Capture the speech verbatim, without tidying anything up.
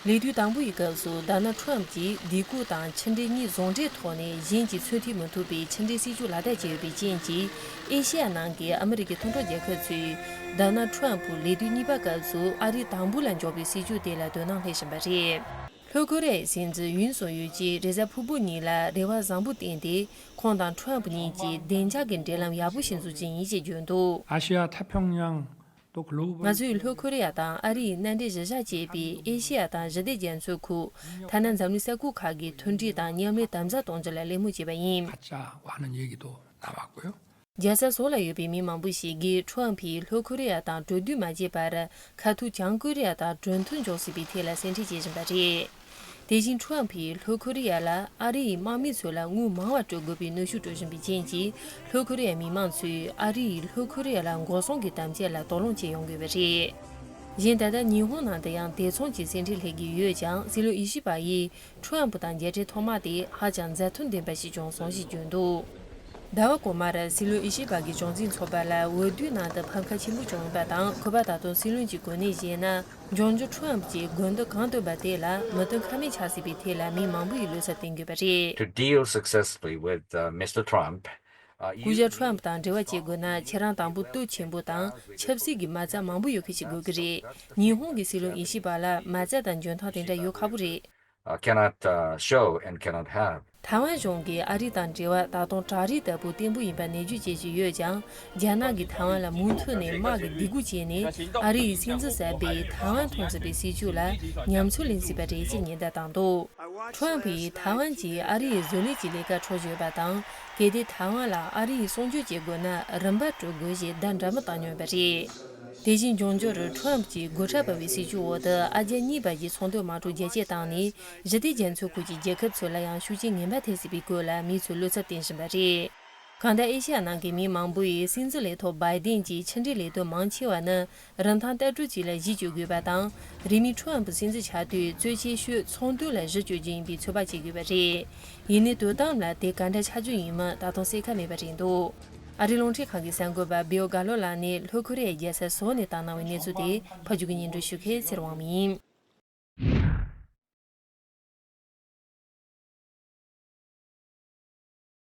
ལས་དུས་དང་པོའི་སྐབས་སུ་ཌོ་ནལ་ཌི་ཊརམ་ཕི་གྱིས་སྡེ་ཁུལ་དང་ཕྱི་འབྲེལ་གཉིས་ཟུང་འབྲེལ་ཐོག་ནས་གཞན་གྱིས་ཚུར་མཐུད་མི་ཐུབ་པའི་ཕྱི་འབྲེལ་སྲིད་ཇུས་ལག་བསྟར་བྱས་ཡོད་པའི་རྐྱེན་གྱིས། ཨེ་ཤེ་ཡ་ནང་གི་ཨ་མི་རི་ཀའི་མཐུན་གྲོགས་རྒྱལ་ཁབ་ཚོས་ཌོ་ནལ་ཌི་ཊརམ་ཕི་ལས་དུས་གཉིས་པ་སྐབས་སུ་ཨ་རིའི་དང་པོ་ལ་འཇོག་པའི་སྲིད་ཇུས་དེ་ལ་དོ་སྣང་སླེབས་བཞིན་པ་རེད། ལྷོ་ཀོ་རི་ཡའི་སྲིད་འཛིན་ཡུན་སུག་ཡོལ་གྱིས་རེས་གཟའ་ཕུར་བུ་ཉིན་ལ་རེ་བ་བཟང་པོ་བསྟན་ཏེ། ཁོང་དང་ཊརམ་ཕི་གཉིས་ཀྱིས་བདེ་འཇགས་ཀྱི་འབྲེལ་ལམ་ཡག་པོ་ཞིག་འཛུགས་རྒྱུ་ཡིན་ཞེས་བརྗོད་འདུག། อาเซียน 太平洋 ང་ཚོས་ལྷོ་ཀོ་རི་ཡ་དང་ཨ་རིའི་མནའ་འབྲེལ་གཞི་བཞག་བྱས་པའི་ཨེ་ཤེ་ཡ་དང་ཞི་བདེ་རྒྱ་མཚོའི་ཁུལ། ཐ་ན་འཛམ་གླིང་ས་ཁུལ་ཁག་གི་མཐུན་སྒྲིལ་དང་མཉམ་ལས་དམ་ཟབ་གཏོང་རྒྱུ་ལ་གླེང་མོལ་བྱས་པ་ཡིན། อาจจะว่านั่นเยอะกี่ตัวนะว่ากู རྒྱལ་ས་སོག་ལ་ཡོད་པའི་མི་མང་པོ་ཞིག་གིས་ཊརམ་ཕིས་ལྷོ་ཀོ་རི་ཡ་དང་གྲོས་བསྡུར་མ་བྱས་པར་ཁ་ཐུག་བྱང་ཀོ་རི་ཡ་དང་གྲོས་མཐུན་འཇོག་སྲིད་པའི་ཐད་ལ་སེམས་ཁྲལ་བྱེད་བཞིན་པ་རེད། དེ་བཞིན་ཊརམ་ཕིས་ལྷོ་ཀོ་རི་ཡ་ལ་ཨ་རི་ཡི་དམག་མི་ཚོ་ལ་དངུལ་མང་བ་སྤྲོད་དགོས་པའི་གནོན་ཤུགས་སྤྲོད་བཞིན་པའི་རྐྱེན་གྱིས། ལྷོ་ཀོ་རི་ཡའི་མི་མང་ཚོས་ཨ་རི་ཡིས་ལྷོ་ཀོ་རི་ཡ་ལ་འགོག་སྲུང་གི་དམ་བཅའ་ལ་དོགས་སློང་བྱེད་ཡོང་དགོས་པ་རེད། གཞན་ད་ལྟ་ཉི་ཧོང་ནང་དུ་ཡང་དེ་མཚུངས་ཀྱི་སེམས་ཁྲལ་སླེབས་ཀྱི་ཡོད་ཀྱང་། སྲིད་བློན་ཡི་ཤི་པ་ཡིས་ཊརམ་ཕི་དང་མཇལ་འཕྲད་ཐོག་མ་དེ་ཧ་ཅང་མཛའ་མཐུན་ལྡན་པ་ཞིག་བྱུང་སོང་ཞེས་བརྗོད་འདུག། ཟླ་བ་གོང་མར་སྲིད་བློན་ཡི་ཤི་པ་གིས་གྲངས་འཛིན་ཚོགས་པ་ལ་འོས་བསྡུའི་ནང་དུ་ཕམ་ཁ་ཆེན་པོ་བྱུང་ཡོད་པ་དང་། ཁོས་ད་དུང་སྲིད་བློན་གྱི་གོ་གནས་བཞེས་ན། འབྱོར་འབྱོར་ཊརམ་ཕི་གྱིས་དགོས་འདུན་གང་བཏོན་པ་དེ་ལ་མོས་མཐུན་ཁ་མེད་ཆགས་སྲིད་པའི་ཐད་ལ་མི་མང་པོ་ཡིས་བློ་འཚབ་བསྟན་ཡོད་པ་རེད། To deal successfully with uh, Mister Trump, uh, you སྐུ་ཞབས་ཊརམ་ཕི་དང་འབྲེལ་བ་བྱེད་དགོས་ན། ཁྱེད་རང་དང་པོ་སྟོབས་ཆེན་པོ་དང་ཆབ་སྲིད་ཀྱི་མ་རྩ་མང་པོ་ཡོད་མཁན་ཞིག་དགོས་ཀྱི་རེད། ཉི་ཧོང་གི་སྲིད་བློན་ཡི་ཤི་པ་ལ་མ་རྩ་དང་འཇོན་ཐང་དེ་འདྲ་ཡོད་ཁག་པོ་རེད། uh, cannot uh, show and cannot have. 台湾་གཞུང་གིས་ཨ་རི་དང་འབྲེལ་བ་ད་དུང་བྲག་རི་ལྟ་བུ་བརྟན་པོ་ཡིན་པ་ནན་བརྗོད་བྱེད་བཞིན་ཡོད་ཀྱང་། རྒྱ་ནག་གིས་台湾་ལ་མུ་མཐུད་ནས་དམག་གི་སྡིགས་སྐུལ་བྱས་ནས། ཨ་རི་ཡི་སྲིད་འཛིན་གསར་པས་台湾་མཐོང་ཚུལ་པའི་སྲིད་བྱུས་ལ་ཉམས་ཚོད་ལེན་སྲིད་པ་རེད་ཅེས་ཉེན་བརྡ་བཏང་འདུག། ཊརམ་ཕིས་台湾་གྱིས་ཨ་རི་ཡི་བཟོ་ལས་ཀྱི་ལས་ཀ་འཕྲོག་བཞིན་ཡོད་པ་དང་། གལ་ཏེ་台湾་ལ་ཨ་རི་ཡིས་སྲུང་སྐྱོབ་བྱེད་དགོས་ན། རིན་པ་སྤྲོད་དགོས་ཞེས་བརྡ་འདྲ་མིན་བཏང་མྱོང་ཡོད་པ་རེད། དེ་བཞིན་འབྱུང་འགྱུར་ཊརམ་ཕིས་སྒོ་ཁྲལ་སྤར་བའི་སྲིད་བྱུས་འོག་ཏུ། ཨ་རྒྱ་གཉིས་བར་གྱི་ཚོང་དོན་དམག་འཁྲུག་རྒྱ་སྐྱེད་བཏང་ནས། ཞི་བདེ་རྒྱ་མཚོའི་ཁུལ་གྱི་རྒྱལ་ཁབ་ཚོ་ལ་ཡང་ཤུགས་རྐྱེན་ངན་པ་ཐེབས་སྲིད་པའི་སྐོར་ལ་མི་ཚོས་བློ་འཚབ་བསྟན་བཞིན་པ་རེད། གང་ལྟར། ཨེ་ཤ་ཡ་ནང་གི་མི་མང་པོ་ཡིས་སྲིད་འཛིན་ལས་ཐོག་བྷའི་ཏིན་གྱིས་ཕྱི་འབྲེལ་ལས་དོན་མང་ཆེ་བ་ནི། རིན་ཐང་ལྟ་གྲུབ་ཅིག་ལ་གཞི་བཅོལ་དགོས་པ་དང་། རིང་མིན་ཊརམ་ཕི་སྲིད་འཛིན་ཆགས་དུས་གཙོ་ཆེ་ཤོས་ཚོང་དོན་ལ་གཞི་བཅོལ་རྒྱུ་ཡིན་པའི་ཚོད་དཔག་བྱེད་དགོས་པ་རེད། ཡིན་ནའི་དོ་དམ་ལ་དེ་ག་འདྲ་ཆགས་རྒྱུ་ཡིན་མིན་ད་དུང་གསལ་ཁ་མེད་པ་རེད་འདུག། ཨ་རིའི་རླུང་འཕྲིན་ཁང་གི་གསར་འགོད་པ་བྷིལ་གྷ་ལོ་ལགས་ནས་ལྷོ་ཀོ་རི་ཡའི་རྒྱལ་ས་སོལ་ནས་བཏང་གནང་བའི་གནས་ཚུལ་དེ་ཕབ་སྒྱུར་གྱིས་སྙན་སྒྲོན་ཞུ་མཁན་ཚེ་རིང་དབང་མོ་ཡིན།